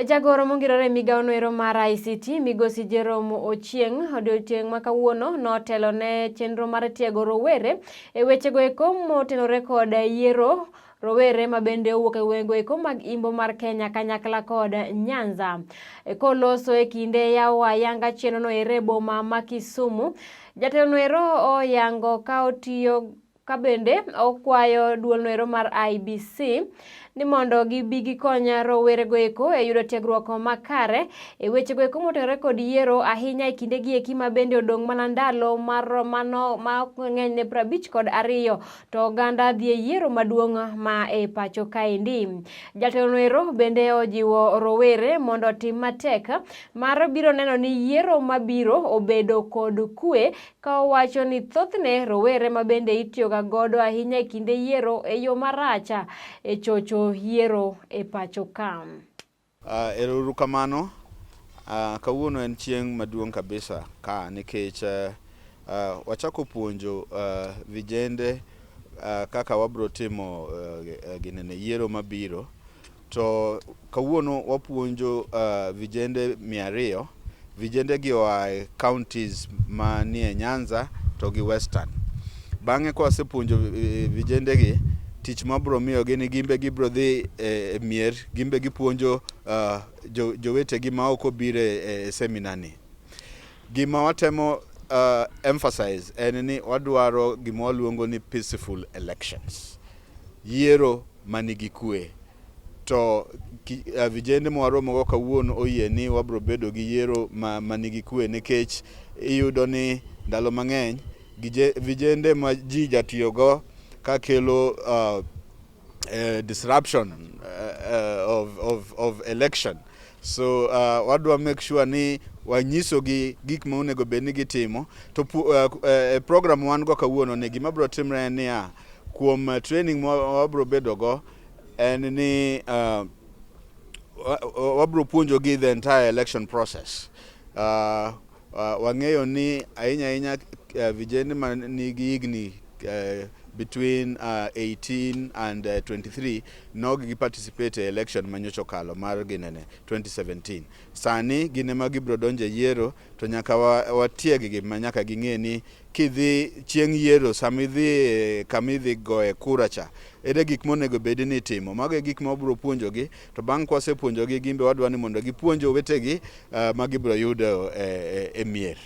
Jagoro mongirore e migawo noero mar ICT migosi Jerome Ochieng odiochieng' ma kawuono notelo ne chenro mar tiego rowere e wechego eko motenore kod yiero rowere ma bende owuok e gwengego eko mag imbo mar Kenya kanyakla kod Nyanza. Koloso e kinde yawo ayanga chenro no ere e boma ma Kisumu, jatelo no ero oyango ka otiyo ka bende okwayo duol noero mar IEBC ni mondo gibi gikony rowere go eko e yudo tiegruok makare e weche go eko motenore kod yiero ahinya e kinde gi eki ma bende odong' mana ndalo mar mano ma ok ng'eny ne 52 to oganda dhi e yiero maduong' ma e pacho kaendi. Jatelo noero bende ojiwo rowere mondo otim matek mar biro neno ni yiero mabiro obedo kod kwe ka owacho ni thothne rowere ma bende itiyoga godo ahinya e kinde yiero e yo marach e chocho yiero e pacho ka. Ero uru kamano. Kawuono en chieng' maduong' kabisa ka nikech wachako puonjo vijende kaka wabro timo ginene yiero mabiro. To kawuono wapuonjo vijende 200. Vijende gi oa e counties manie Nyanza to gi Western. Bang'e ka wasepuonjo vijende gi, tich mabro miyogi ni gimbe gibro dhi e mier, gimbe gipuonjo jowetegi ma ok obiro e seminar ni. Gima watemo emphasize en ni wadwaro gima waluongo ni peaceful elections. Yiero manigi kwe. To vijende mwaromo go kawuono oyie ni wabro bedo gi yiero manigi kwe nikech iyudo ni ndalo mang'eny vijende ma ji jatiyogo kakelo disruption of election. So wadwa make sure ni wanyisogi gik ma onego bed ni gitimo. To program wan go kawuono ni gima bro timre en niya, kuom training ma wabro bedo go en ni wabro puonjogi the entire election process. Wang'eyo ni ahinya ahinya vijende ma nigi higni between 18 and 23 nok gi participate e election manyocha okalo mar ginene 2017. Sani gin ema gibro donjo e yiero to nyaka watieg gi ma nyaka ging'e ni kidhi chieng' yiero sama idhi kama idhi goye kura cha ere gik monego bed ni itimo. Mago e gik ma wabro puonjogi to bang' kwasepuonjogi gin be wadwa ni mondo gipuonj owetegi ma gibro yudo e mier.